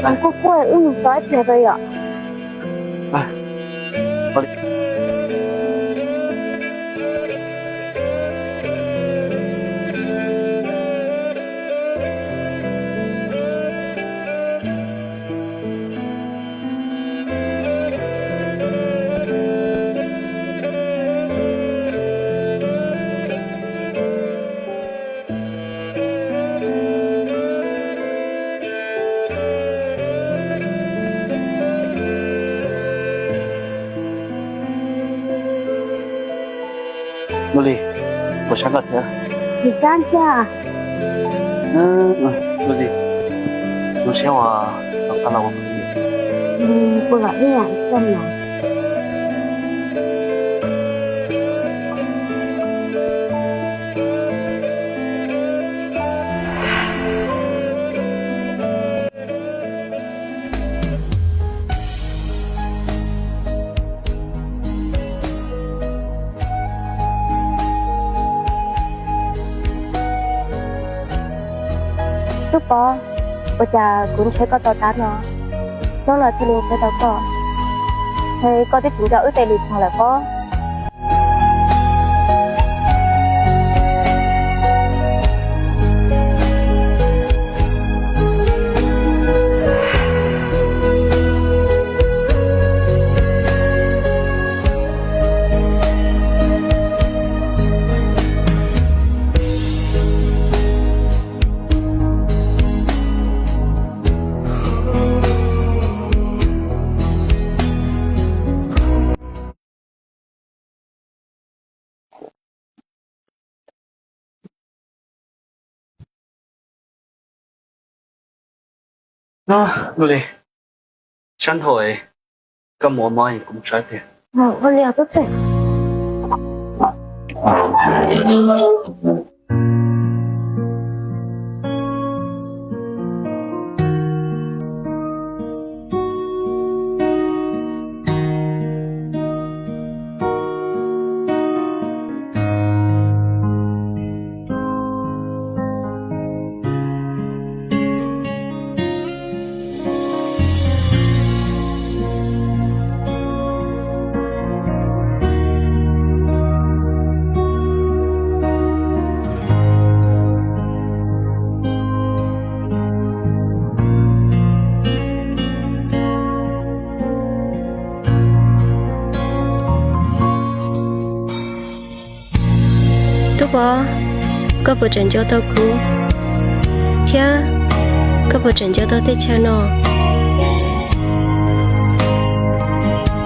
Kuj kuj, wb mus tau ib pliag rau yom. Nuj Lis, kuv saib koj thiab. Tsis saib thiab. Nuj Lis, lub siab ua rov qab los ua phooj ywg. Kuv los ib yam xwb mas. Tub Pov, ua cas kuv ntshaw koj tau tav no, hnub no thiaj li ntshaw tau koj. Koj twb tsis nco wb tej lus txog lawm pob? Nuj Lis, sab nrhau koj mus ua mov es kuv mus saib tiag. Ua li os tub Txheej. Tub Pov, koj puas tseem nco tau kuv, thiab koj puas tseem nco tau tej chaw no?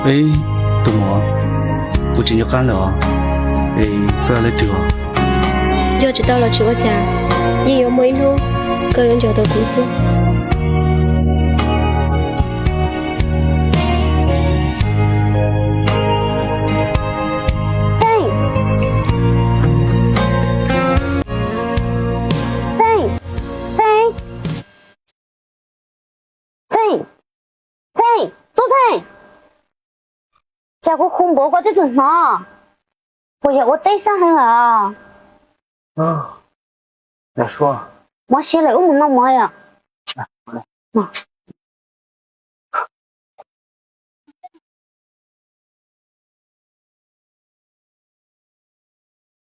Ib, tus muam, kuv tsis nco qab lawm os. Es koj yog leej twg os? Nco tsis tau los tsis ua cas, yeej yuav muaj ib hnub koj yuav nco tau kuv xwb. Txheej, Txheej, Txheej, Txheej, Txheej, tub Txheej, cas kuv hu npaum koj twb tsis hnov, puas yog ua teb sab heev lawm? Muab siab lawm, wb mus noj mov yom.